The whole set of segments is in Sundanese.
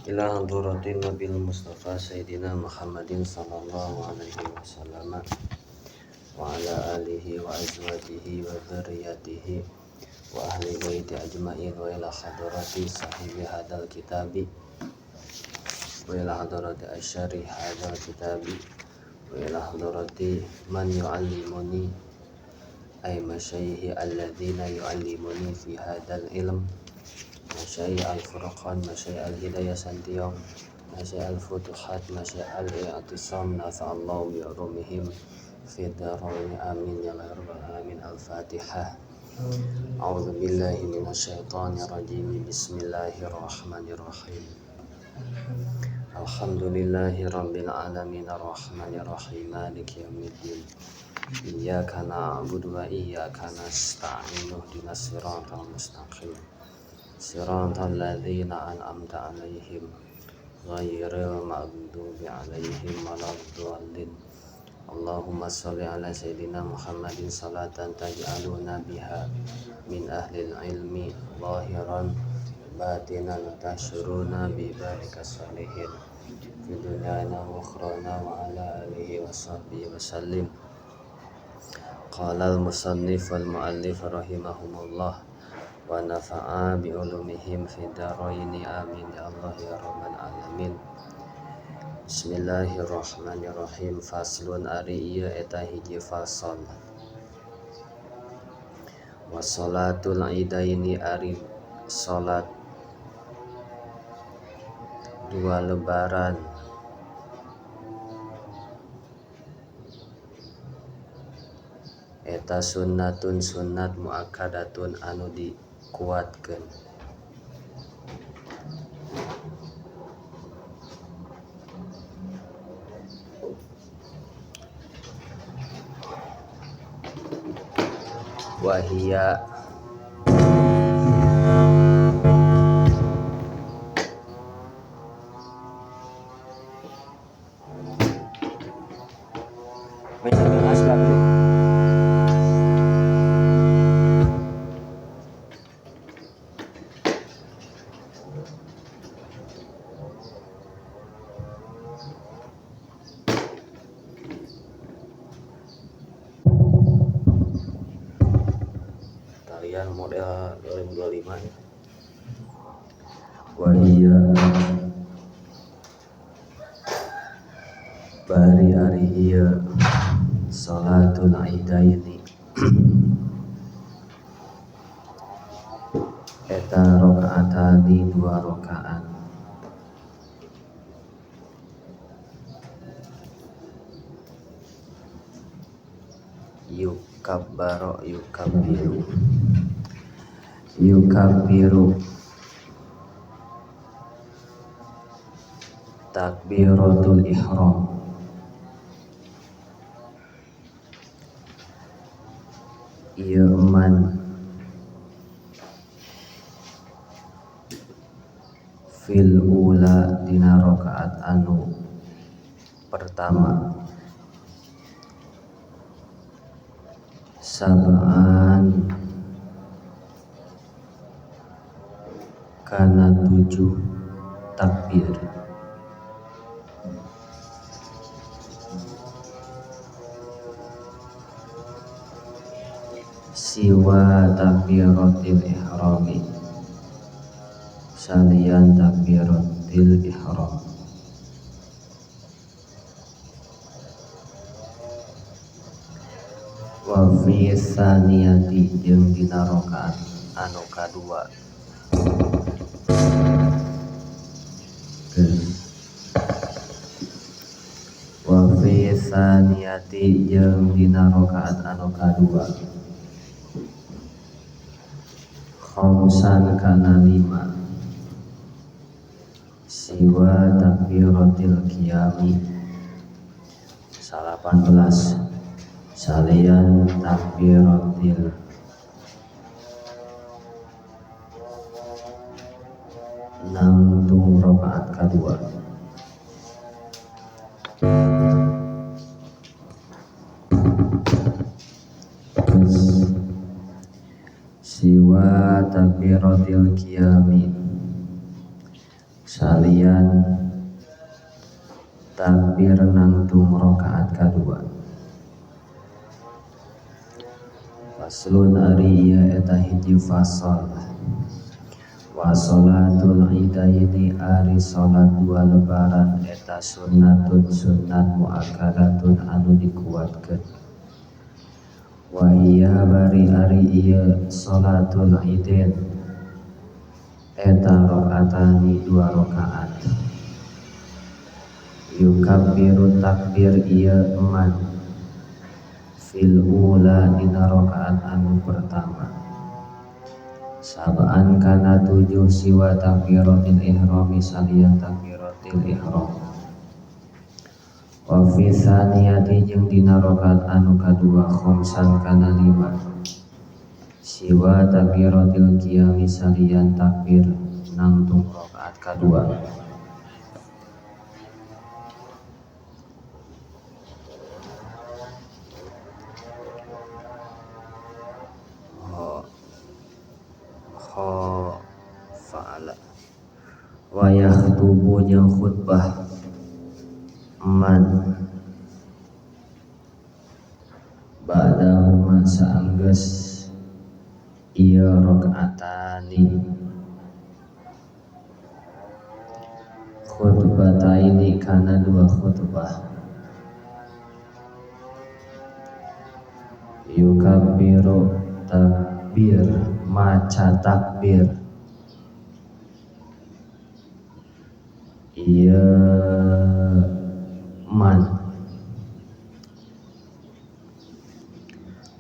Ila hadratin Nabil Mustafa Sayyidina Muhammadin sallallahu alaihi wasallam wa ala alihi wa azwajihi wa dzurriyyatihi wa ahli baiti ajmain wa ila hadrati sahibi hadzal kitabi wa ila hadrati asyari hadzal kitabi wa ila hadrati man yu'allimuni ay masyayikhi alladzina yu'allimuni fi hadzal ilm masyayikh al-Furqan, masyayikh al-Hidayah Santiong, masyayikh al-Futuhat, masyayikh al-I'tisam, nafa'allahu bi'ulumihim fi dharain, amin ya rabbal alamin. Al-Fatihah. A'udzu billahi minasyaitonir rajim. Bismillahirrahmanirrahim. Alhamdulillahi rabbil alamin arrahmanir rahim maliki yaumiddin. Iyyaka na'budu wa iyyaka nasta'in ihdinas siratal mustaqim. Siratal ladzina an'amta 'alaihim ghairil maghdubi 'alaihim waladdallin. Allahumma shalli ala sayyidina Muhammadin salatan taj'aluna biha min ahlil ilmi zahiran batinan wa tahsyuruna bi ibadika sholihin fi dunyana wa ukhrana wa ala alihi wa sahbihi wa sallim. Qala al-musannif wal muallif rahimahumullah wa nafa'a bi ulumihim fid dharaini, amin ya Allah ya rabbal alamin. Bismillahirrahmanirrahim. Faslun ari ieu eta hiji fasal. Wa salatul idaini ari salat dua lebaran eta sunnatun sunnat muakkadatun anu dikuatkeun. Wahia talian model 2025. Wahia bari ari ieu salatul idaini eta rakaatani dua rakaat yukabbaro yukabbiru yukabbiru takbiratul ihram ieu man fil ula dina rakaat anu pertama sab'an kana 7 takbir. Siwa takbiratil ihrami salian takbiratil ihram. Wa fi tsaniyati jeung dina rakaat anu kadua. Wa fi tsaniyati jeung dina rakaat anu kadua khamsan kana 5 siwa takbiratil qiyami 18 salian takbiratil nangtung rakaat kadua. Siwa takbiratil qiyami Salian takbir nangtung rakaat kadua. Faslun ari ieu eta hiji fasal. Wa sholatul idaini ari salat dua lebaran eta sunnatun sunnat muakkadatun anu dikuatkeun. Wa hiya bari ari ieu sholatul idain eta rakaatani dua rakaat. Yukabbiru takbir ieu man fil ula dina rakaat anu pertama. Sab'an kana 7 siwa takbiratil ihrami salian takbiratil ihram. Wa fi tsaniyati jeung dina rakaat anu kadua khamsan kana 5 siwa takbiratil qiyami salian takbir nangtung rakaat kadua. Fa'ala wa yakhtubu jeung khutbah man ba'dahuma saanggeus ieu rakaatani khutbataini kana dua khutbah. Yukabbiru takbir maca takbir ieu man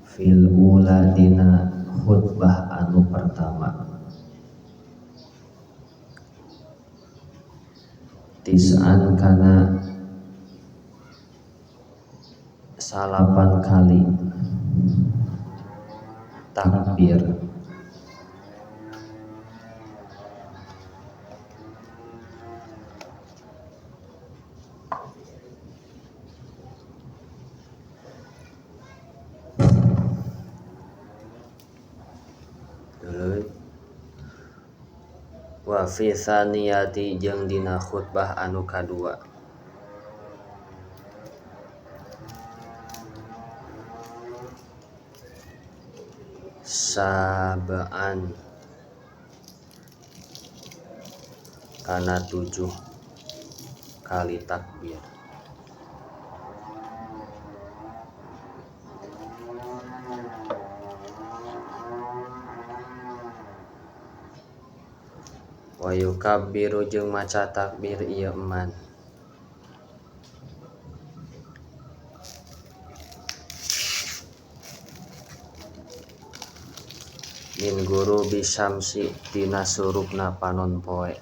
fil ula dina khutbah anu pertama. Tis'an kana 9 kali takbir. Wa fi tsaniyati jeung dina khutbah anu kadua. Sab'an kana 7 kali takbir. Wa yukabbiru jeung maca takbir ieu man min guru bisamsi tina surupna panon poe.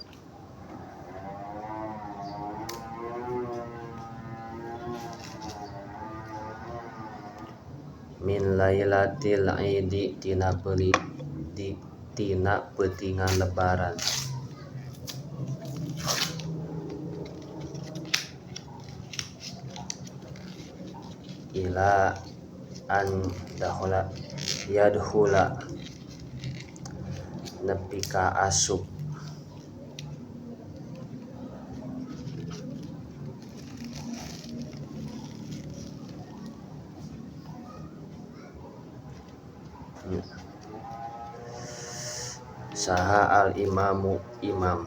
Min lailatil idi tina peuli di tina peutingan lebaran. Ila an dakhala yadkhula nepi ka asup saha al imamu imam.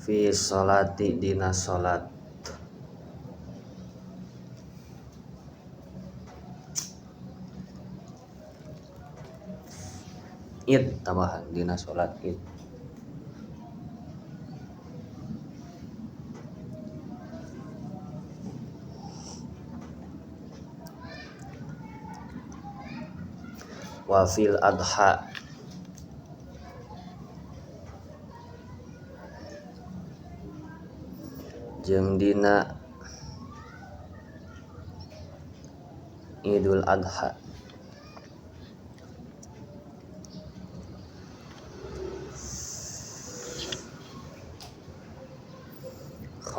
Fi sholati dina sholat. Id tambahan dina sholat id. Wa fil adha jeung dina Idul Adha.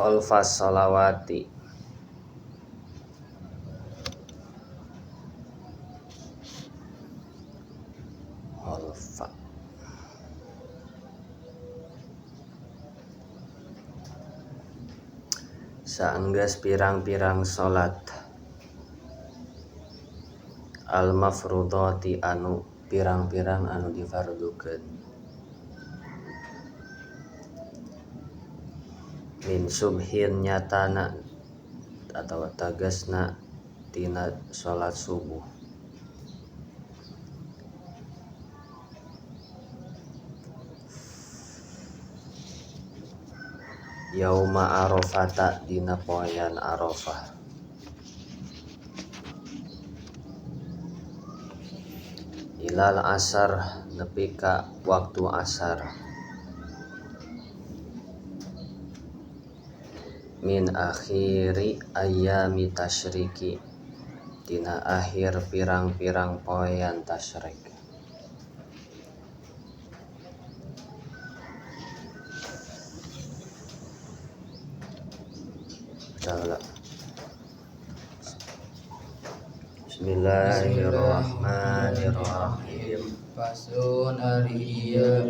Khalfas sholawati khalfa saenggeus pirang-pirang salat al mafrudhati anu pirang-pirang anu difardukeun min subhin nyatana atawa tegasna tina salat subuh yauma arafata dina poean Arafah ilal asar nepi ka waktu asar min akhiri ayyami tasyriki dina akhir pirang-pirang poean tasyrik. Bismillahirrahmanirrahim. Faslun ari ieu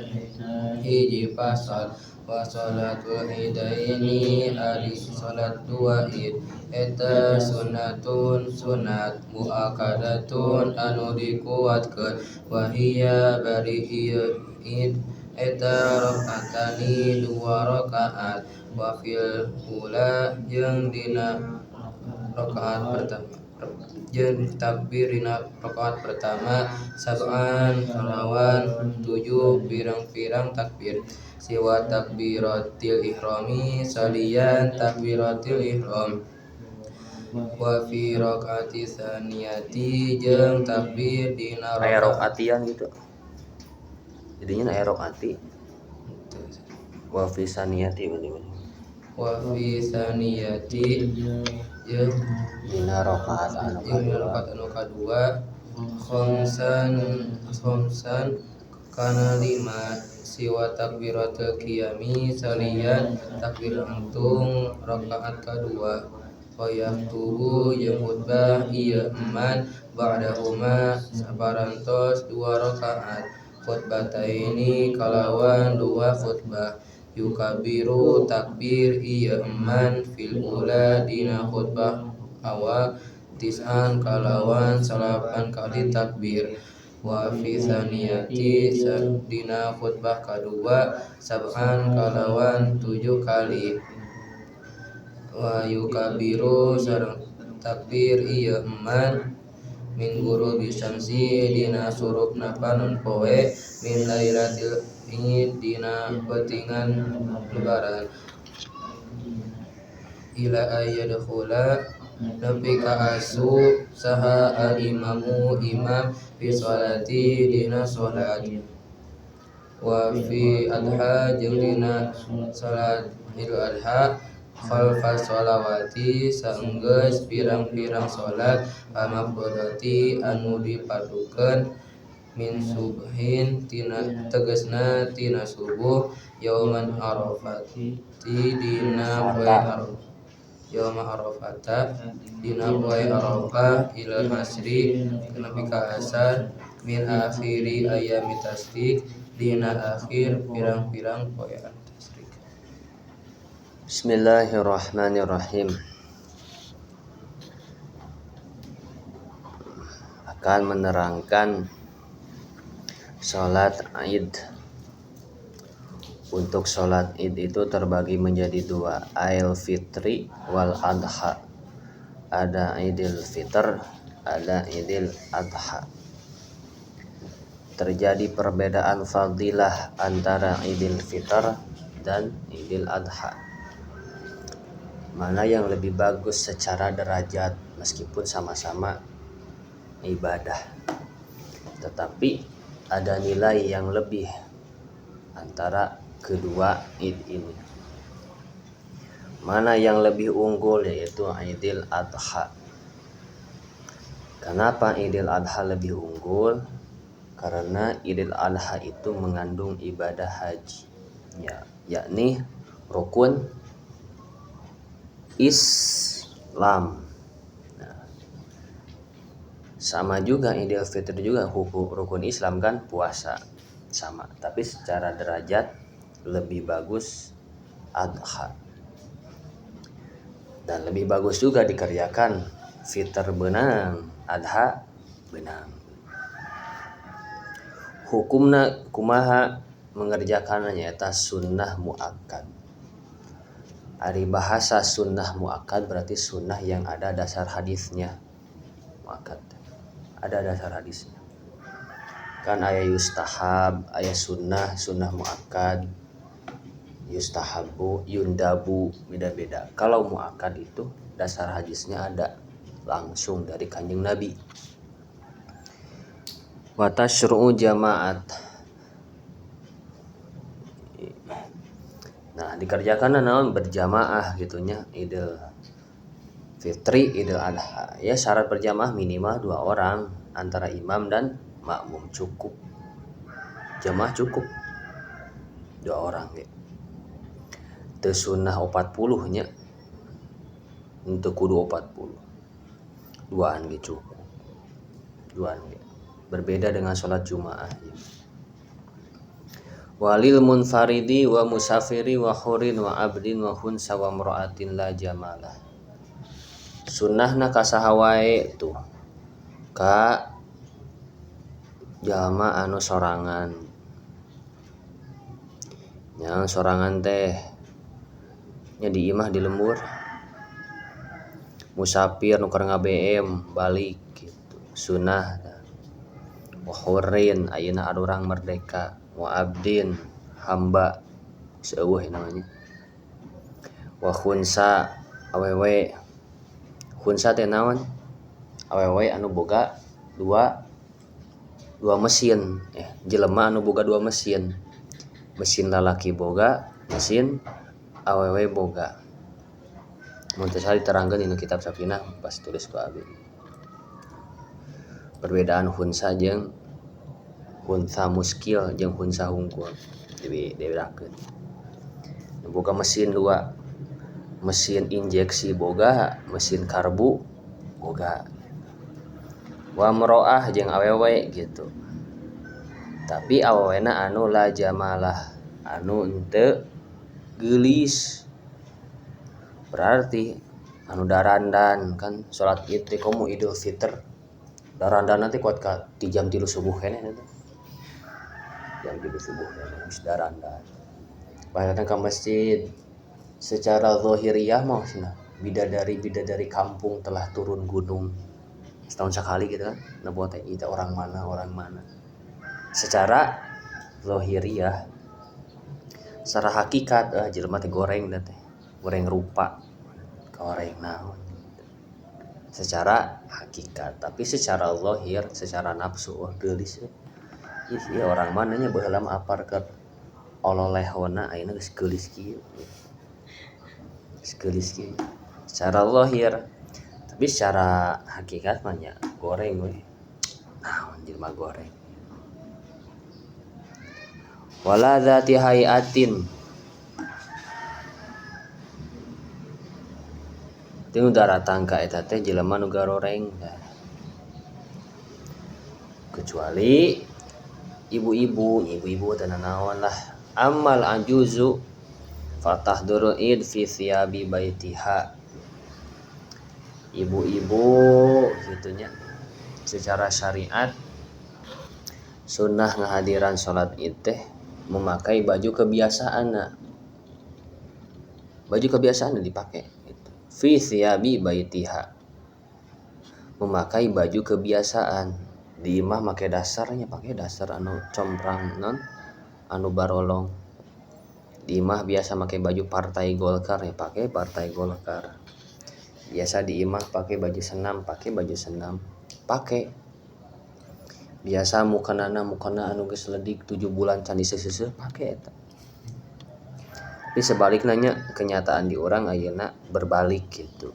hiji pasal wa sholatul idaini ari salat dua id eta sunnatun sunat muakkadatun anu dikuatkeun wa hiya bari ieu id eta rakaatani dua rakaat wa fil ula jeung dina rakaat pertama jeung takbir dina rakaat pertama sab'an kalawan 7 pirang-pirang takbir siwa takbiratil ihrami salian takbiratil ihram wa fi rakaati tsaniyati jeung takbir dina rakaat rakaatian gitu jadinya aya rakaati wa fi saniyati wa fi saniyati jeung dina rakaat anu kadua khamsan kana 5 siwa takbiratul qiyami salian takbir angtung rakaat kadua wa yaktubu jeung khutbah ieu eman ba'dahuma saparantos 2 rakaat khutbataini kalawan 2 khutbah yukabiru takbir ieu eman fil ula dina khutbah awal tis'an kalawan 9 kali takbir wa fi tsaniyati dina khutbah kadua sab'an kalawan 7 kali wa yukabiru sareng takbir ieu eman min ghurubi syamsi dina surupna panon poe min lailatil id dina peutingan lebaran ila ayyadkhula nepi ka asup saha al imamu imam fi sholati dina sholat wa fi adha jeung dina salat Idul Adha khalfa sholawati saenggeus pirang-pirang salat al-mafrudati anu dipardukeun min subhin tina tegasna tina subuh yauman arafati dina poe Arafah yauma arafata dina poe Arafah ilal asri nepi ka asar min akhiri ayami tasyrik dina akhir pirang-pirang poe tasyrik. Bismillahirrahmanirrahim. Akan menerangkan salat Id. Untuk salat Id itu terbagi menjadi 2, Ail Fitri wal Adha. Ada Idul Fitr, ada Idul Adha. Terjadi perbedaan fadilah antara Idul Fitr dan Idul Adha. Mana yang lebih bagus secara derajat meskipun sama-sama ibadah, tetapi ada nilai yang lebih antara kedua id ini. Mana yang lebih unggul yaitu Idul Adha. Kenapa Idul Adha lebih unggul? Karena Idul Adha itu mengandung ibadah haji, ya, yakni rukun Islam. Nah, sama juga Idul Fitri juga rukun Islam kan, puasa sama, tapi secara derajat lebih bagus adha. Dan lebih bagus juga dikerjakan fitr benang, adha benang. Hukumna kumaha mengerjakannya eta sunnah muakkad. Ari bahasa sunnah muakkad berarti sunnah yang ada dasar hadisnya. Muakkad ada dasar hadisnya. Kan aya yustahab, aya sunnah, sunnah muakkad, yustahabu, yundabu, beda-beda. Kalau muakkad itu dasar hadisnya ada langsung dari Kanjeng Nabi. Wa tasyru'u jamaat. Nah, dikerjakan naon berjamaah gitunya Idul Fitri, Idul Adha. Ya syarat berjamaah minimal 2 orang antara imam dan makmum cukup. Jamaah cukup 2 orang gitu. Teu sunnah 40 nya. Untuk kudu 40. Duaan ge cukup. Duaan ge. Berbeda dengan sholat Jumaah ya. Walil munfaridi wa musafiri wa hurin wa abdin wa khunsa wa mra'atin la jamalah. Sunnahna ka saha wae tuh. Ka jalma anu sorangan. Yang sorangan teh nya di imah di lembur. Musafir nu keur nga-BM balik gitu. Sunnah wa hurin ayeuna urang merdeka, wa abdin hamba seueuh namanya, wa khunsa awewe. Khunsa teh naon? Awewe anu boga dua mesin, jelema anu boga 2 mesin, mesin lalaki boga, mesin awewe boga. Mun teu salah diterangkeun dina kitab Safinah pas tulis ku abi. Perbedaan khunsa jeung khunsa muskil jeung khunsa hungkul dibedakeun. Boga mesin 2, mesin injeksi boga, mesin karbu boga. Wa mro'ah jeung awewe gitu. Tapi awewena anu la jamalah, anu henteu geulis. Berarti anu darandan kan salat Id teh komo Idul Fitr. Darandan nanti kuat ka ti jam 3 subuh keneh teh. Jam 3 subuh keneh geus darandan. Datang ke masjid secara zahiriyah mah cenah bidadari-bidadari kampung telah turun gunung setahun sekali gitu kan. Nah buat teh itu orang mana, orang mana. Secara zahiriyah, secara hakikat jelema teh goreng teh, goreng rupa, goreng naon. Secara hakikat, tapi secara zahir, secara nafsu wah geulis. Ih, ieu orang mananya baheula mah apar keur ololehona ayeuna geus geulis kieu. Geus geulis kieu. Secara zahir, tapi secara hakikat mah nya goreng we. Naon jelema goreng. Wala dzati hayatin. Teu daratang ka eta teh jelema nu garoreng. Kecuali ibu-ibu, ibu-ibu teh nanaon lah. Amal ajuzu fatahduru id fi thiyabi baitiha. Ibu-ibu gitunya secara syariat sunnah ngahadiran salat id teh memakai baju kebiasaanna. Baju kebiasaan dipakai gitu. Fi thiyabi baitiha. Memakai baju kebiasaan. Di imah make dasarnya, pakai dasar anu comprang non, anu barolong. Di imah biasa make baju partai Golkar ya, pakai partai Golkar. Biasa di imah pakai baju senam, pakai baju senam, pakai. Biasa mukenana mukena anu geus ledik 7 bulan can diseuseuh pakai eta. Tapi sebaliknya nya, kenyataan di orang ayeuna berbalik gitu.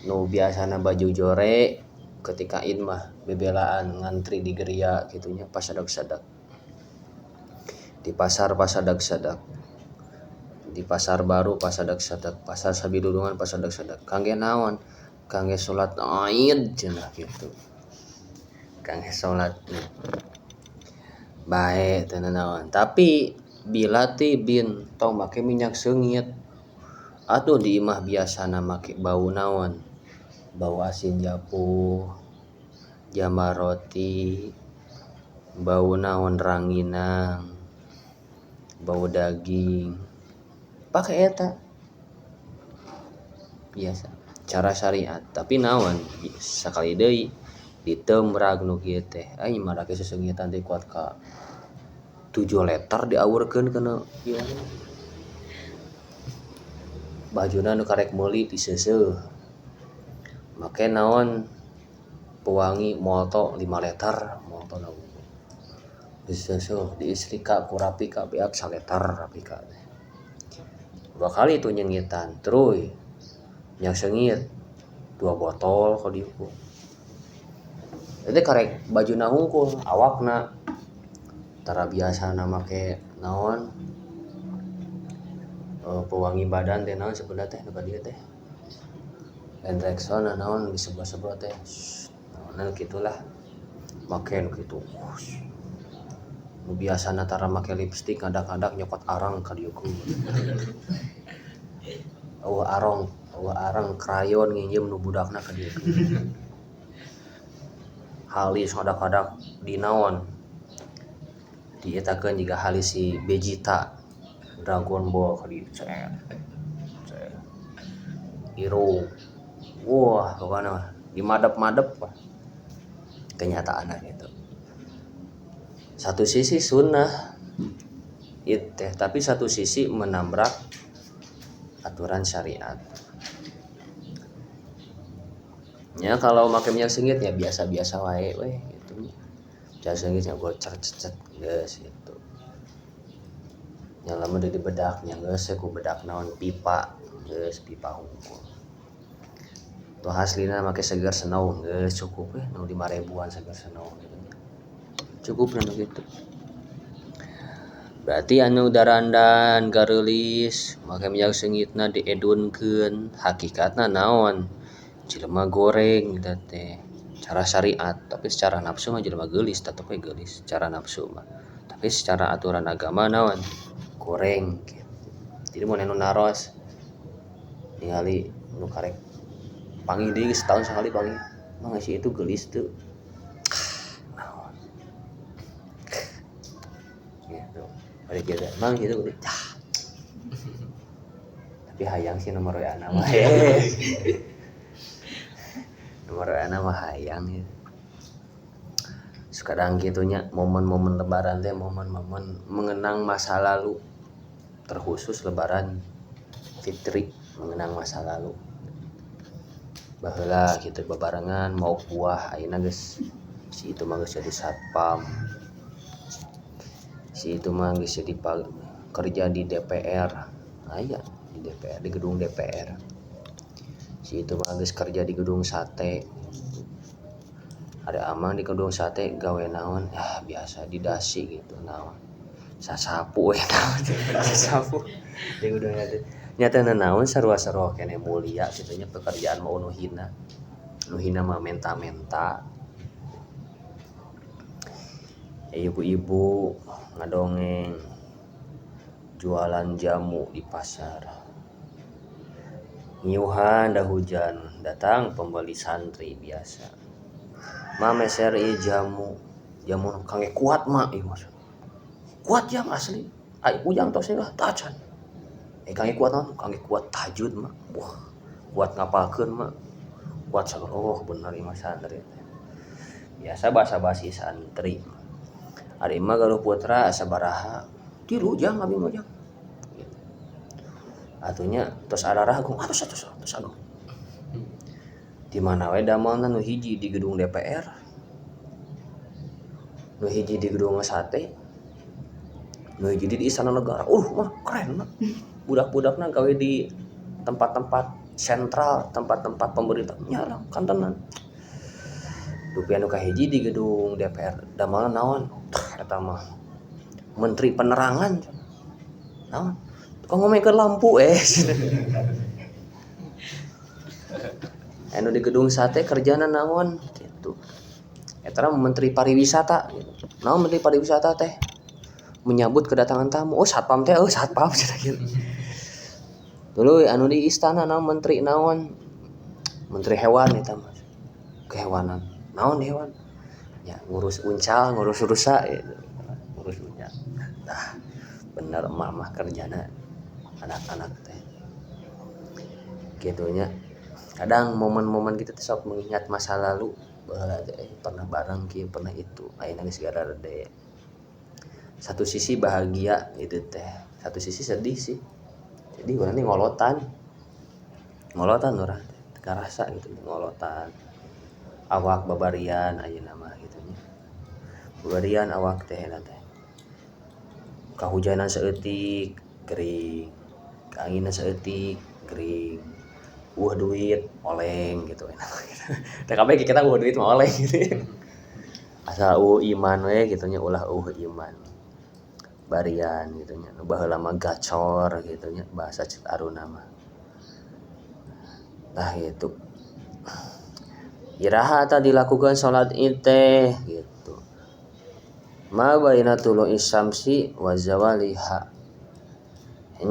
Nu biasana baju jore ketika id mah bebelaan ngantri di geria gitunya pasadak-sadak. Di pasar pasadak-sadak. Di pasar baru pasadek-sadek, pasar Sabilulungan pasadek-sadek. Kangge naon? Kangge salat Aid cenah kitu. Kangge salat Id. Bae teu nanaon. Tapi bila tibin tong make minyak seungit. Atuh di imah biasana make bau naon? Bau asin japuh, jamar roti, bau naon ranginang, bau daging. Pakai eta biasa cara syariat, tapi naon sakali deui ditemrag nu kieu teh. Ai marake seseungitan teh kuat ka 7 liter diawurkeun kana ieu. Bajuna nu karek meuli diseuseuh. Make naon pewangi molto 5 liter molto na diseuseuh diistrika ku rapika beak saleter rapika teh. 2 kali itu nyengitan teruy minyak seungit 2 botol ka dieu. Itu karek bajuna hungkul awakna tara biasana make naon pewangi badan teh naon sebenarnya teh nu ka dieu teh lain Rexona naon disebut-sebut teh naon gitulah make nu kitu. Nu biasana tara make lipstik ngadak-ngadak nyokot arang ka dieu ku. Eueuh arong, eueuh arang krayon nginjem nu budakna ka dieu. Halis ngadak-ngadak di naon? Dietakeun jiga halis si Vegeta Dragon Ball ka dieu. Cet. Cet. Irung. Wah, pokona dimadep-madep wah. Kenyataanna gitu. Satu sisi sunnah itu, tapi satu sisi menabrak aturan syariat. Ya kalau make minyak seungit ya biasa-biasa wae weh gitu. Minyak seungitnya gocek cecet geus gitu. Nya lamun di bedaknya geus ku bedak naon pipa geus pipa hungkul. Tuh hasilna make segar senau geus cukup weh nu 5.000-an segar senau gitu. Cukup nu gitu. Berarti anu darandan gareulis make minyak seungitna diedunkeun hakikatna naon? Jelema goreng eta teh. Cara syariat, tapi secara nafsu mah jelema geulis, tetep we geulis secara nafsu mah. Tapi secara aturan agama naon? Goreng gitu. Jadi mun anu naros ningali nu karek panggih deui setahun sekali panggih, mah si itu geulis teu. Naon? Gitu. Balik kieu teh, mang gitu geulis. Cah. Tapi hayang sih nomor WA na mah. Nomor WA na mah hayang ya. Sekarang gitunya momen-momen lebaran teh momen-momen mengenang masa lalu, terkhusus lebaran fitri mengenang masa lalu. Baheula kitu babarengan mau buah ayeuna geus si itu mah geus jadi satpam. Si itu mah geus jadi kerja di DPR. Aya di DPR, di gedung DPR. Si itu mah geus kerja di gedung sate. Ada amang di gedung sate gawe naon? Ah biasa di dasi gitu naon. Sasapu we naon. Sasapu di gedung sate. Nyata naon sarua-sarua keneh mulia kitu nya pekerjaan mau nu hina. Nu hina mah menta-menta. Ibu-ibu ngadongeng jualan jamu di pasar. Ngiuhan dah hujan, datang pembeli santri biasa. Ma meser ieu jamu, jamu kangge kuat ma ieu maksud. Kuat jang asli. Ai ujang tos lah tacan. Kangge kuat naon? Kangge kuat tahajud ma. Wah, kuat ngapalkeun ma. Kuat sagala. Oh, bener ieu mah santri teh. Biasa basa-basi santri. Ari mah Galuh Putra sabaraha? Tilu jang abi mah jang. Atunya tos araragung, atos atos atos agung. Di mana we damelna nu hiji di gedung DPR. Nu hiji di gedung sate. Nu hiji di Istana Negara. Mah keren mah. Budak-budakna gawe di tempat-tempat sentral, tempat-tempat pemerintah. Nya lah kantenan. Dupi anu kahiji di gedung DPR damelna naon? Eta mah Menteri Penerangan. Naon? Tukang ngomekeun lampu Anu di gedung sate kerjana naon gitu. Eta menteri pariwisata gitu. Naon menteri pariwisata teh? Menyambut kedatangan tamu. Oh satpam teh, oh satpam cenah gitu. Dulu anu di istana naon menteri naon? Menteri hewan eta mah. Kehewanan. Naon hewan? Ya ngurus uncal, ngurus rusa gitu. Ngurus uncal. Nah, bener emak mah kerjana anak-anak teh. Gitunya. Kadang momen-momen gitu teh sok mengingat masa lalu baheula teh pernah bareng kieu, pernah itu. Ayeuna geus garede. Satu sisi bahagia gitu teh, satu sisi sedih sih. Jadi urang teh ngolotan. Ngolotan urang teh, teu karasa gitu ngolotan. Awak babarian ayeuna mah kitu nya. Babarian awak teh eta teh. Kahujanan saeutik gering, kaanginan saeutik gering. Eueuh duit oleng gitu enak. Teh kabeh kita eueuh duit mah oleng gitu. Asal eueuh iman we kitu nya, ulah eueuh iman. Barian gitu nya, nu baheula mah gacor gitu nya bahasa Cek Aruna mah. Tah gitu. Iraha tah dilakukan salat Id teh gitu. Ma baina tulu'i syamsi wa zawaliha.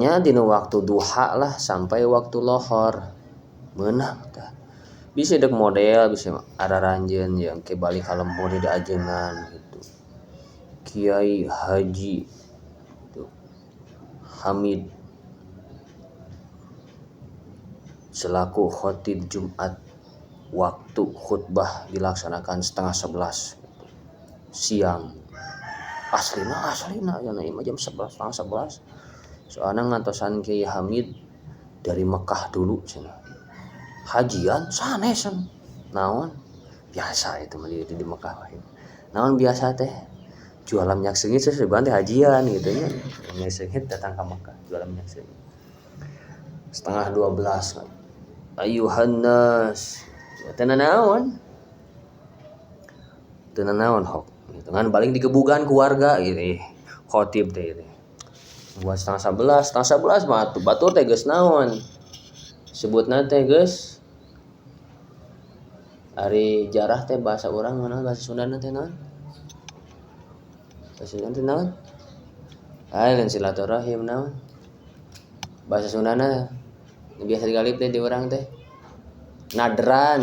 Nya dina waktu duha lah sampai waktu lohor. Meunang tah. Bisa dek model, bisa araranjeun jeung ke balik ka lembur di ajengan gitu. Kiai Haji gitu. Hamid selaku khotib Jumat waktu khutbah dilaksanakan 10:30 gitu. Siang. Aslina ya na jam 11, 10:30. Soalna ngantosan Kiai Hamid dari Mekah dulu cenah. Hajian sanesan. Naon? Biasa itu mah di Mekah wae. Naon biasa teh? Jualan minyak seungit sesuai teh hajian gitu nya. Minyak seungit datang ke Mekah jualan minyak seungit. 11:30. Ayuhan nas. Teu naon? Teu naon hok. Gitu kan paling digebugan ku warga gitu. Khotib teh gitu. Buat 10:30, 10:30 mah atuh batur teh geus naon? Sebutna teh geus ari jarah teh bahasa urang mana bahasa Sundana teh naon? Bahasa Sunda teh naon? Lain silaturahim naon? Bahasa Sundana biasa digalip teh di urang teh. Nadran.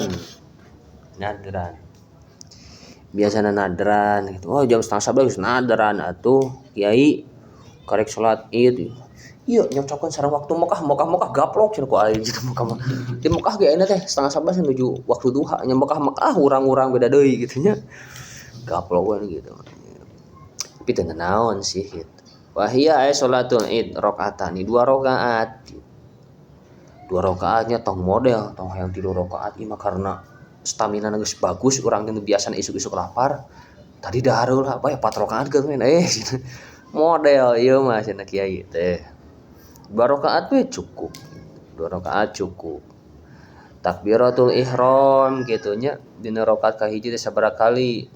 Nadran. Biasana nadran gitu. Oh jam 10:30 geus nadran atuh kiai karek salat Id. Iya nyocokeun sareng waktu Mekah, Mekah gaplok cenah ku aing cenah Mekah mah. Di Mekah ge ayeuna teh 10:30 menuju waktu duha nya Mekah Mekah urang-urang beda deui gitu nya. Gaplok we gitu. Tapi teu naon sih gitu. Wahia ay salatul Id rakaatani 2 rakaat. 2 rakaatnya tong model, tong hayang 3 rakaat ieu mah karena stamina geus bagus urang teh biasana isuk-isuk lapar. Tadi dahar heula bae 4 rakaat geus Model ieu mah cenah kiai teh. 2 rakaat we cukup. 2 rakaat cukup. Takbiratul ihram kitu nya dina rakaat kahiji teh sabaraha kali?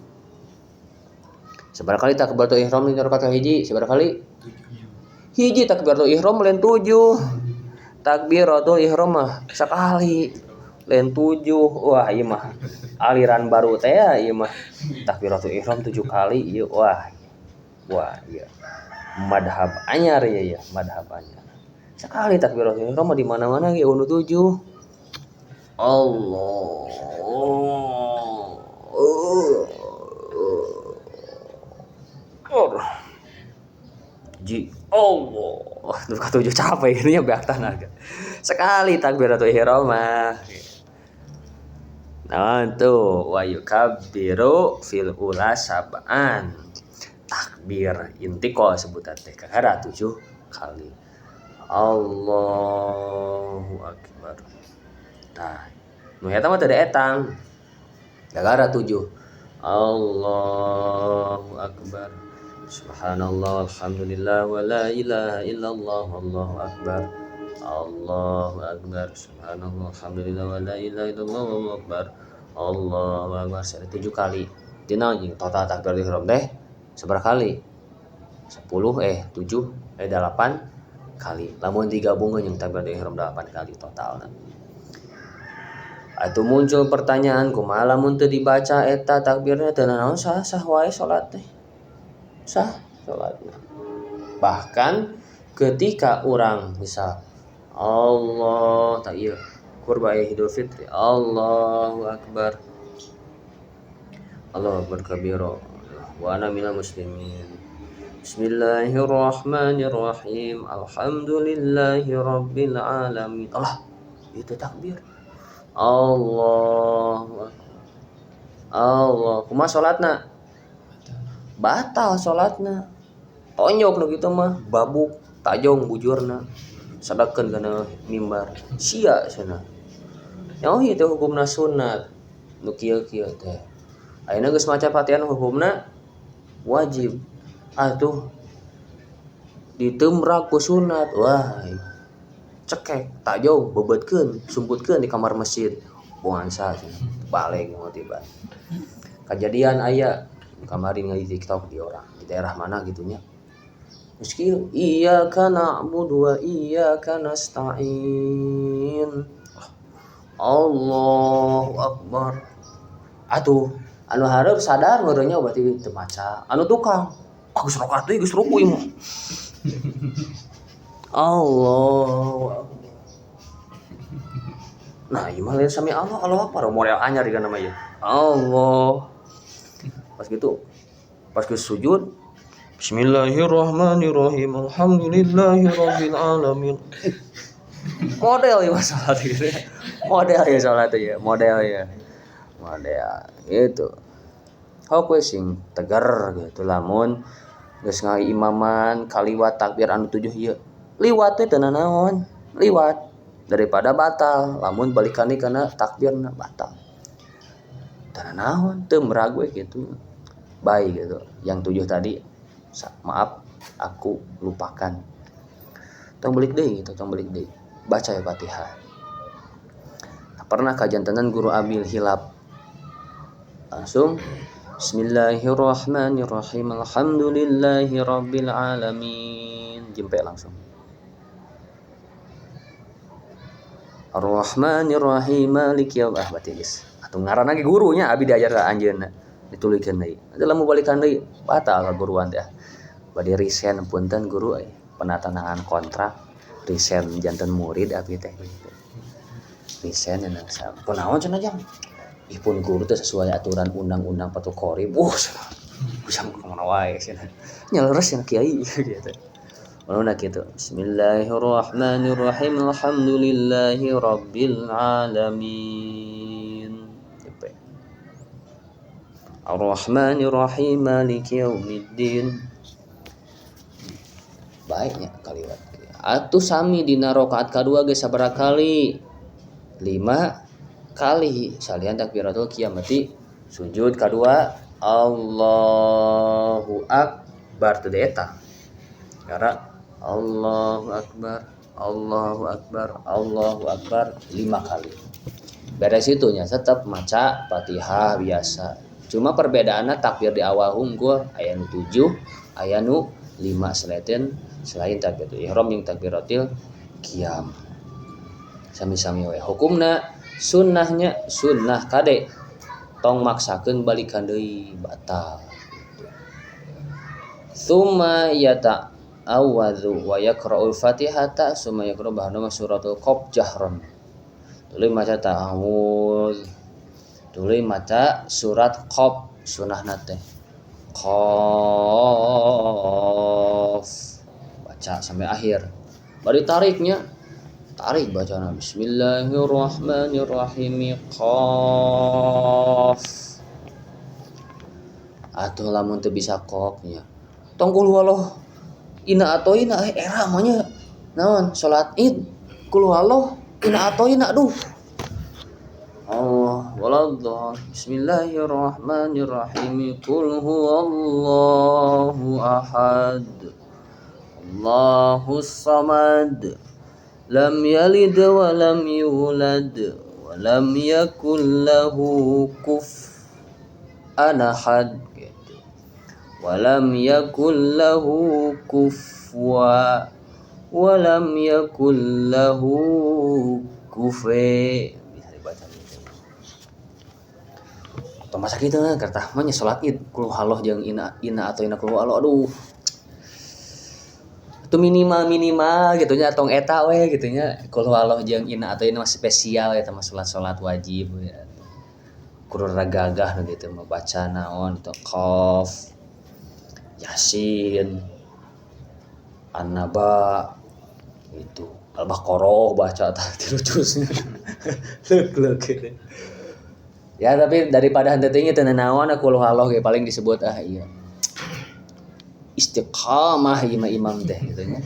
Sabaraha kali takbiratul ihram dina rakaat kahiji? Sabaraha kali? Hiji takbiratul ihram lain 7. Takbiratul ihram mah sakali lain 7. Wah ieu mah aliran baru teh ya ieu mah. Takbiratul ihram 7 kali ieu wah. Wah ieu madhab anyar ieu ya, madhab anyar. Sekali takbiratul ihram mah di mana-mana ge unu 7. Allah. Ji Allah. Duh katujuh capek ini ya beak tanaga. Sekali takbiratul ihram mah. Nah tuh wa yukabbiru fil ula sab'an. Takbir intiqal sebutan teh kakara 7 kali. Allahu akbar. Tah, nu eta mah teu etang. Kakara 7. Allahu akbar. Subhanallah, alhamdulillah, wa la ilaha illallah, wallahu akbar. Allahu akbar. Subhanallah, alhamdulillah, wa la ilaha illallah, wallahu akbar. Allahu akbar. 7 kali. Dina jeung total takbir ihram teh sabaraha kali? 10 7 8 kali. Lamun digabungkeun jeung takbiratul ihram 8 kali totalna. Atuh muncul pertanyaan kumaha lamun teu dibaca eta takbirna teu nanaon sah sah wae salat teh. Sah salatna. Bahkan ketika urang misal Allah tak ieu kurba Idul Fitri Allahu Akbar Allahu Akbar kabira wa ana minal muslimin. Bismillahirrahmanirrahim. Alhamdulillahi rabbil alamin. Allah itu takbir. Allahu Akbar. Allah kumaha salatna? Batal salatna. Tonjok nu kitu mah babuk tajong bujurna. Sadakeun kana mimbar. Sia cenah. Nyaho ieu teh hukumna sunat. Nu kieu-kieu teh. Ayeuna geus maca Fatihah hukumna wajib. Atuh ditemrak ku sunat. Wah, cekek tajong bebetkeun, sumputkeun di kamar masjid. Buangan sah cenah. Balik mau tiba. Kejadian aya kamari di TikTok di orang di daerah mana gitunya. Meski iyyaka na'budu wa iyyaka nasta'in. Allahu Akbar. Atuh anu hareup sadar meureunnya berarti teu maca. Anu tukang, ah geus rakaat deui geus ruku ieu mah. Allahu Akbar. Nah, ieu mah lain sami Allah, Allahu Akbar model anyar ieu nama ieu. Allah. Pas gitu, pas geus sujud, Bismillahirrahmanirrahim. Alhamdulillahirabbil alamin. Model ieu salat gitu. Model ya salat ya, model ya. Model itu. Hok we sing tegar gitu lamun geus ngaimaman kaliwat takbir anu 7 ieu. Liwat teh teu nanaon, liwat daripada batal. Lamun balikan deui kana takbirna batal. Teu nanaon, teu merag we kitu. Baik gitu. Yang 7 tadi maaf aku lupakan. Tong balik deui gitu, tong balik deui. Baca ya Fatihah. Nah, pernah kajantenan guru ambil hilap. Langsung Bismillahirrahmanirrahim. Alhamdulillahirabbil alamin. Jempe langsung. Arrahmanirrahim maliki yaumil ah berarti geus. Atuh ngaranna ge gurunya abi diajar ka anjeunna. Ditulikeun deui. Atuh lamun balikan deui batal kaguruan teh. Bade resign punten guru euy. Penandatanganan kontrak resign janten murid abi teh gitu. Resign cenah kunaon cenah jang? Ih pun guru teh sesuai aturan undang-undang patuh korib. Wuh, bisa kemana wae cenah. Nya leres cenah kiai gitu. Waluna kitu. Bismillahirrahmanirrahim. Alhamdulillahi rabbil alamin. Ar-Rahmanir-Rahim Maliki yaumiddin. Baiknya kaliwat. Atuh sami dina rakaat kadua ge sabaraha kali? 5 kali. Salian takbiratul qiyam berarti sujud kadua Allahu Akbar teu eta. Karena Allahu Akbar, Allahu Akbar, Allahu Akbar 5 kali. Beres itunya tetap maca Fatihah biasa. Cuma perbedaannya takbir di awal unggul aya nu 7, aya nu 5 selain selain takbiratul ihram jeung takbiratul qiyam. Sami-sami we hukumna sunnahnya sunnah kade tong maksakeun balikan deui batal. Tsumma yata'awwadzu wa yaqra'ul Fatihata summa yaqra'u ba'da suratul Qaf jahran. Tuluy maca ta'awudz. Tuluy maca surat Qaf sunahna teh. Qaf baca sampai akhir. Bari tariknya tarik bacaan Bismillahirrahmanirrahim Qaf. Atuh lamun teu bisa qafnya. Tong kul huwallah ina atoina era mah nya naon salat Id kul huwallah ina atoina aduh. Allah waladhdallin. Bismillahirrahmanirrahim. Qul huwallahu ahad. Allahus samad. Lam yalid wa lam yulad wa lam yakul lahu kufuwan ahad gitu. Wa lam yakul lahu kufuwan wa lam yakul lahu kufuwan. Bisa dibaca gitu. Atau masa kitu kertah mah nya salat Id kul huwallah jeung inna inna atau inna kul huwallah, aduh. Itu minimal gitu nya tong eta we gitu nya kul huwallah jeung inna atau inna spesial eta mah salat-salat wajib ya. Kudu gagah nu gitu mah baca naon teh Qaf, Yasin, An-Naba gitu. Al-Baqarah baca tah tilu juzna. Leuk-leuk gitu. Ya tapi daripada henteu teh nya teu nanaon kul huwallah ge paling disebut ah iya. Istiqamah ieu mah imam teh gitu nya.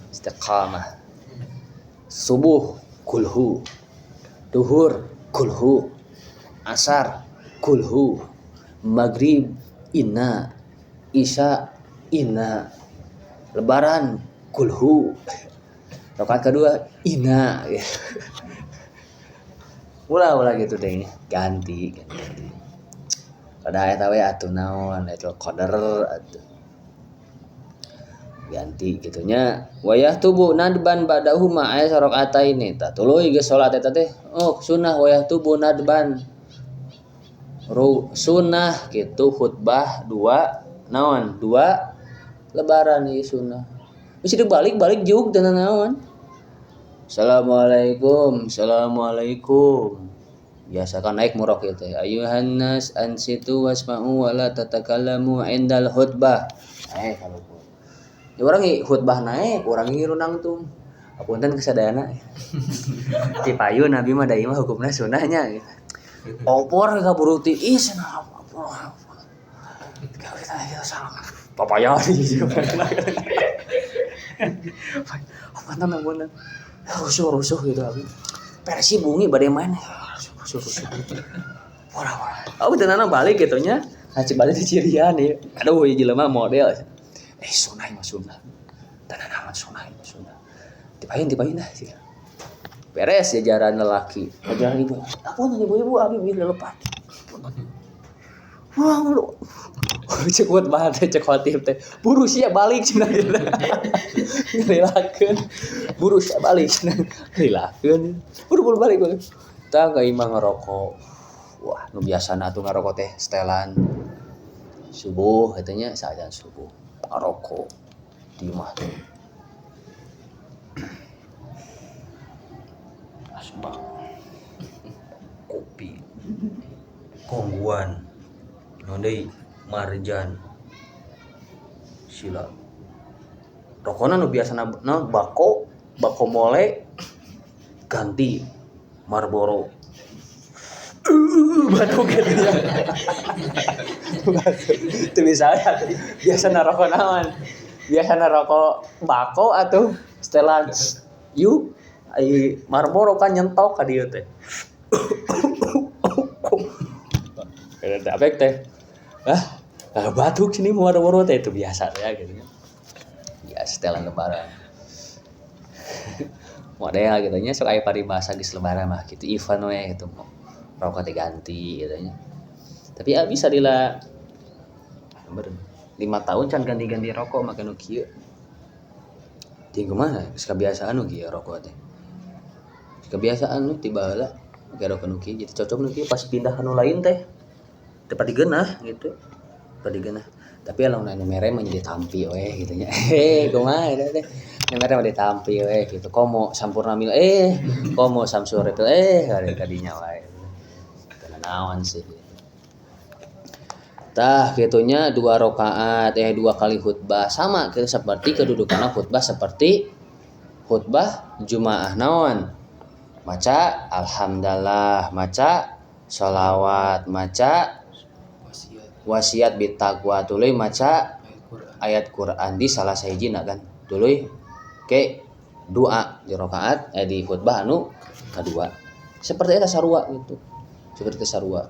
Istiqamah. Subuh kulhu, duhur kulhu, asar kulhu, maghrib inna, isya inna, lebaran kulhu, rakaat kedua inna. Ulah-ulah gitu teh nya, ganti. Pada eta we atuh naon Lailatul Qadar atuh. Ganti gitunya wayah tubuh nadban badahuma aya sarakaataini tah tuluy geus salat eta teh oh sunah wayah tubuh nadban sunah gitu khutbah dua naon dua lebaran ieu sunah geus dibalik-balik jug teu naon. Assalamualaikum assalamualaikum biasa kan naik murok ieu teh ayuhan nas ansitu wasma'u wala tatakallamu indal khutbah kalau ya orang khutbah naik, orang ngirunang tuh. Apunten kesadayana. Cipayun nabi mah da ieu mah hukumna sunahnya. Opor ka buru ti ih cenah opor. Kita salah. Papaya di apunten apunten. Rusuh-rusuh gitu abi. Persib bungi bade main. Rusuh-rusuh. Wah. Oh tenana balik kitu nya. Nah Cibali teh cirian ieu. Aduh ieu jelema model. Sunah mah sunah. Tanah sunah mah sunah. Tipain dah sih. Beres jajaran lelaki. Jajaran ibu. Apunten ibu-ibu abi bilih lepat. Wah, lu. Cek buat bahan cek khotib teh. Buru sia balik cenah gitu. Ngelilakeun. Buru sia balik cenah. Ngelilakeun. Buru balik balik. Tah ka imah ngarokok. Wah, nu biasana atuh ngarokok teh setelan subuh katanya sajan subuh. Ngarokok di imah teh. Asbak. Kopi. Kongguan. Naon deui? Marjan. Sila. Rokona nu biasana naon bako, bako mole ganti Marlboro. Batuk gitu ya. Itu misalnya biasa rokok naon? Biasa rokok bako atau setelan yuk ai Marlboro kan nyentok ka dieu teh. Eta apek teh. Ah, batuk sini Marlboro teh itu biasa ya gitu ya. Ya setelan lebaran. Model gitu nya sok aya paribasa geus lebaran mah kitu event we gitu. Rokok teh ganti gitu nya. Tapi ya bisa dila 5 tahun can ganti-ganti rokok make nu kieu. Jeung kumaha geus kabiasaan nu kieu rokok teh. Kebiasaan nu ti baheula make rokok nu kieu jadi cocok nu kieu pas pindah ka nu lain teh teu padigeunah gitu. Padigeunah. Tapi lamun anu mere mah jadi tampi we gitu nya. Kumaha eta teh. Nu mere mah ditampi we gitu. Komo Sampurna Mil komo Samsur itu kadinya wae. Naon sih gitu. Tah gitunya 2 rakaat 2 kali khutbah sama gitu seperti kedudukanna khutbah seperti khutbah Jumaah naon maca alhamdulillah maca sholawat maca wasiat bitaqwa tuluy maca ayat Quran di salah sahijina kan tuluy ke doa di rakaat di khutbah anu kadua seperti eta sarua gitu. Seperti sarua.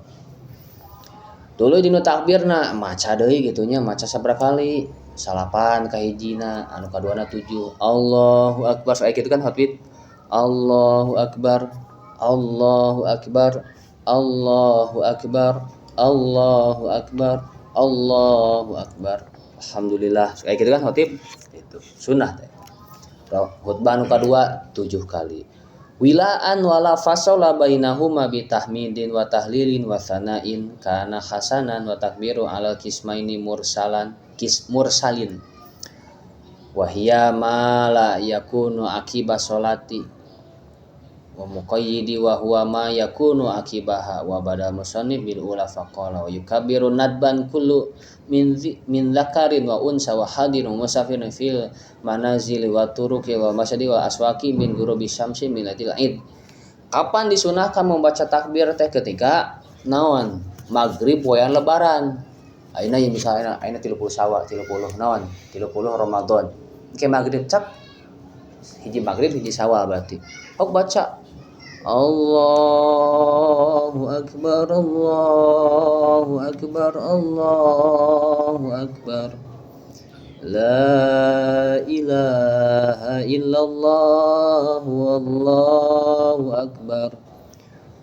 Tuluy dinu takbirna maca deui kitu nya maca sabaraha kali 9 kahijina anu kaduana 7 Allahu akbar sae kitu kan khotib Allahu akbar Allahu akbar Allahu akbar Allahu akbar Allahu akbar alhamdulillah kayak gitu kan khotib itu sunnah teh. Khutbah nu kadua 7 kali. Wilaan wala fasala bainahuma bi tahmidin wa tahlilin wa tsana'in kana hasanan wa takbiru alal kismaini mursalan kis mursalin. Wa hiya ma la yakunu akiba salati wa muqayyidi wa huwa ma yakunu akibaha wa badal musannif bil ula faqala wa yukabbiru nadban kullu min dzakarin wa unsa wa hadirin wa musafirin fil manazili wa turuqi wa masjidi wa aswaqi min ghurubi syamsi min lailatil id. Kapan disunahkan membaca takbir teh? Ketika naon? Maghrib poean lebaran. Ayeuna ieu misalnya ayeuna 30 Syawal, 30 naon? 30 Ramadan. Ke maghrib cak hiji maghrib hiji Syawal berarti. Hok baca Allahu akbar Allahu akbar Allahu akbar La ilaha illallah wallahu akbar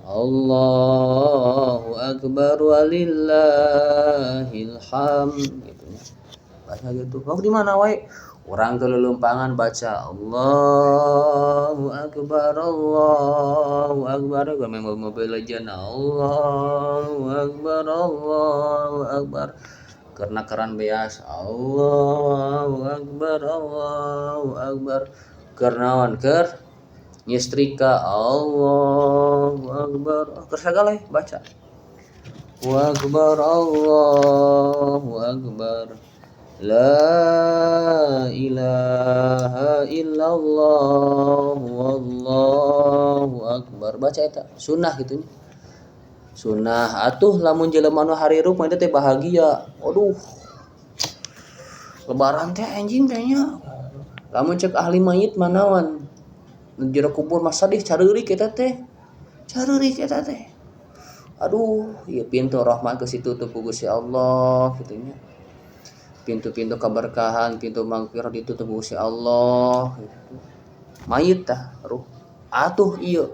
Allahu akbar walillahil hamd gitu nya. Baca gitu. Hok di mana wae? Urang ke lelumpangan baca Allahu akbar Allahu akbar gua main mobil legend Allahu akbar Allahu akbar karena keran beas Allahu akbar Allahu akbar kernawan keur nyestrika Allahu akbar keur sagala baca wa akbar Allahu akbar La ilaha illallah wallahu akbar. Baca eta sunnah gitu nya. Sunnah atuh lamun jelema nu harirup mah teh bahagia. Aduh. Lebaran teh anjing kayaknya. Lamun cek ahli mayit manawan. Nu jero kubur mah sadih careurik eta teh. Careurik eta teh. Aduh, ieu pintu rahmat ke situ tuh ku Gusti Allah kitu nya. Pintu-pintu keberkahan, pintu magfirah ditutup ku Allah gitu. Mayit tah ruh. Atuh ieu.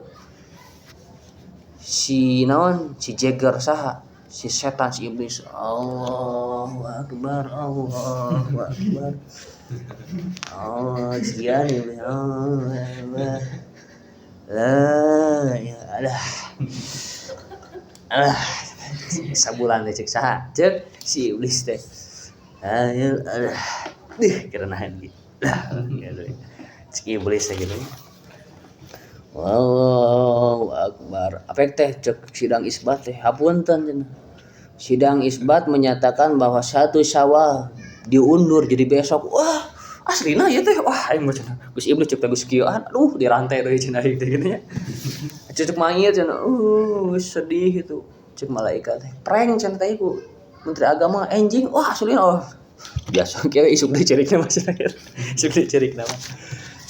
Si naon? Si jeger saha? Si setan si iblis. Allahu akbar, Allahu akbar. Allah jian iblis. Allahu akbar. La ya alah. Alah. Sabulan teh cek saha? Cek si iblis teh. Ayo, aduh, dih, kerenahan gitu. Lah, gitu. Cek iblis gitu. Allahu akbar. Apa teh cek sidang isbat teh? Hapunten cenah. Sidang isbat menyatakan bahwa 1 Syawal diundur jadi besok. Wah, aslina ieu teh. Wah, aing mah cenah. Geus iblis cek teh geus kieuan. Aduh, dirantai deui cenah aing teh kitu nya. Cek mayit cenah. Sedih gitu. Cek malaikat teh. Prank cenah teh ku Menteri Agama anjing, wah aslina oh. Biasa kieu isuk deui cerikna mah cenah. Isuk deui cerikna mah.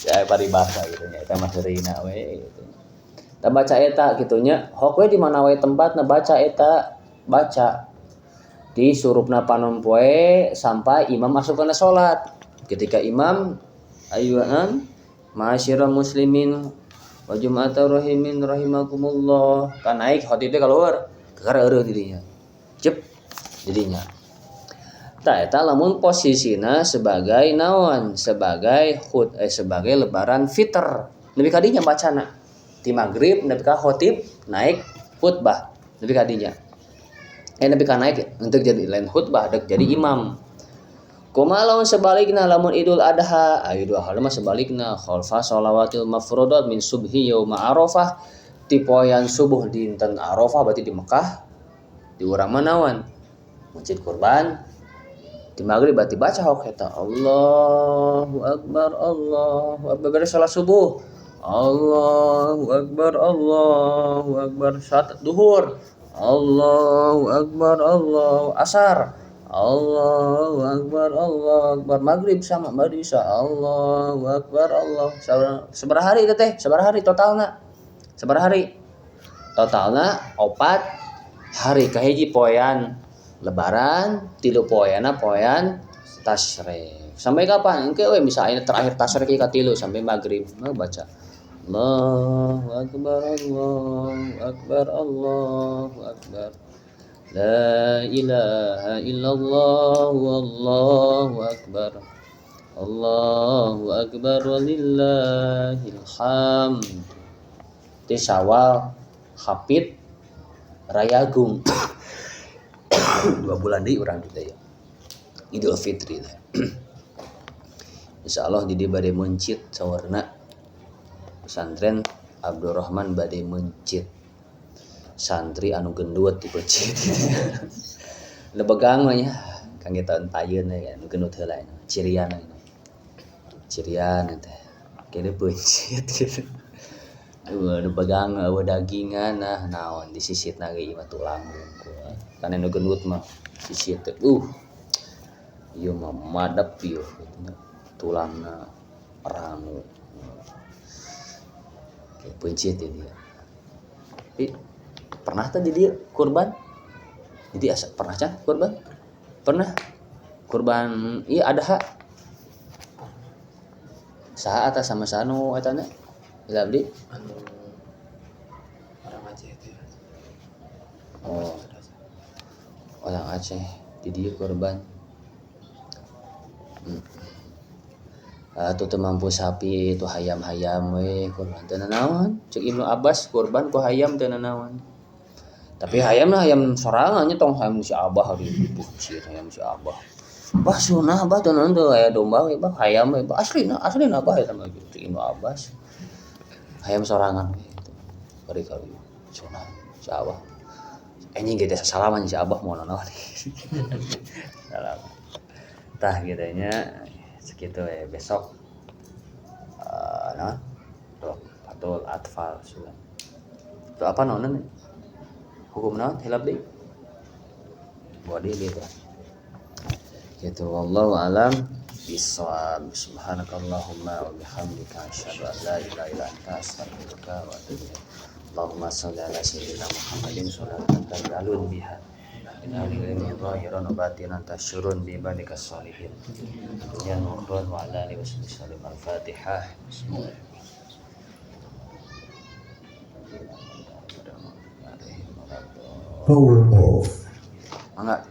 Ya paribasa gitu nya eta mah seurina we gitu. Tah baca eta kitu nya, hok we di mana we tempatna baca eta, baca. Di surupna panon poe sampai imam masuk kana salat. Ketika imam ayuan ma'asyiral muslimin wa jum'atar rahimin rahimakumullah. Kan naik khatib teh keluar, kakara eureun di dinya. Cep jadinya. Tah eta lamun posisina sebagai naon? Sebagai sebagai lebaran fitr. Nepi ka dinya bacana. Ti magrib nepi ka khatib naik khutbah. Nepi ka dinya. Nepi ka naik untuk jadi lain khutbah dek jadi imam. Kumaha lamun sebalikna lamun Idul Adha? Idul Adha mah sebalikna khalfa sholawatil mafrudat min subhi yauma Arafah. Ti poean subuh dinten Arafah berarti di Mekah. Di urang mah naon? Masjid kurban di maghrib berarti baca hok eta Allahu akbar Allahu akbar beres salat subuh Allahu akbar Allahu akbar salat duhur Allahu akbar Allahu asar Allahu akbar Allahu akbar maghrib sama maghrib bisa Allahu akbar Allah sabaraha hari teh sabaraha hari totalna sabaraha hari totalna 4 hari kahiji poean lebaran 3 poeana poean tasyrek. Sampai kapan? Engke we bisa ayeuna terakhir tasyrek ka 3 sampai maghrib. Nah, baca Allahu akbar Allahu akbar Allahu akbar. La ilaha illallah wallahu akbar. Allahu akbar walillahil hamd. Di Syawal Hafid Rayagung. 2 bulan deui urang teh ya. Idul Fitri teh. Insyaallah di dieu bade meuncit sawarna pesantren Abdurrahman bade meuncit. Santri anu gendut dipeuncit. Nu begang mah nya kangge taun payeun we anu gendut heula cirian. Cirian teh kene peuncit gitu. Nu begang eueuh dagingan nah naon disisitna ge ieu mah tulang hungkul. Kan anu gendut mah sisit teh ieu mah madep ieu gitu tulangna rangu. Kayak peuncit ini ya. Tapi pernah teh di dieu kurban? Jadi asa pernah can kurban? Pernah. Kurban ieu ada hak. Saha atas sama saha nu eta nya? Ila abdi? Anu orang Aceh teh. Oh. Orang Aceh di dieu kurban. Atuh teu mampu sapi itu hayam-hayam we kurban teu nanaon. Ceuk Ibnu Abbas kurban ku hayam teu nanaon. Tapi hayam mah hayam sorangan nya tong hayam si Abah hari bucit hayam si Abah. Bah sunah bah teu naon teu aya domba we bah hayam we bah aslina aslina bah eta mah gitu Ibnu Abbas. Hayam sorangan we gitu. Bari kali sunah si Abah. Anjing ge teh salaman si Abah moal naon. Salam. Tah kitu nya segitu we besok naon? Fatul Atfal sugan. Itu apa naon? Hukum naon hilap deui? Body gitu. Gitu wallahu alam bissawab. Subhanakallahumma wa bihamdika asyhadu an la ilaha illa anta astaghfiruka wa atubu ilaik. Allahumma shalli ala sayyidina Muhammadin sholatan taj'alun biha min ahli ilmi zahiran wa batinan tasyurun bi ibadika sholihin. Ya nuhrun wa ala alihi wasallam. Al-Fatihah. Bismillah. Power off. Mangga.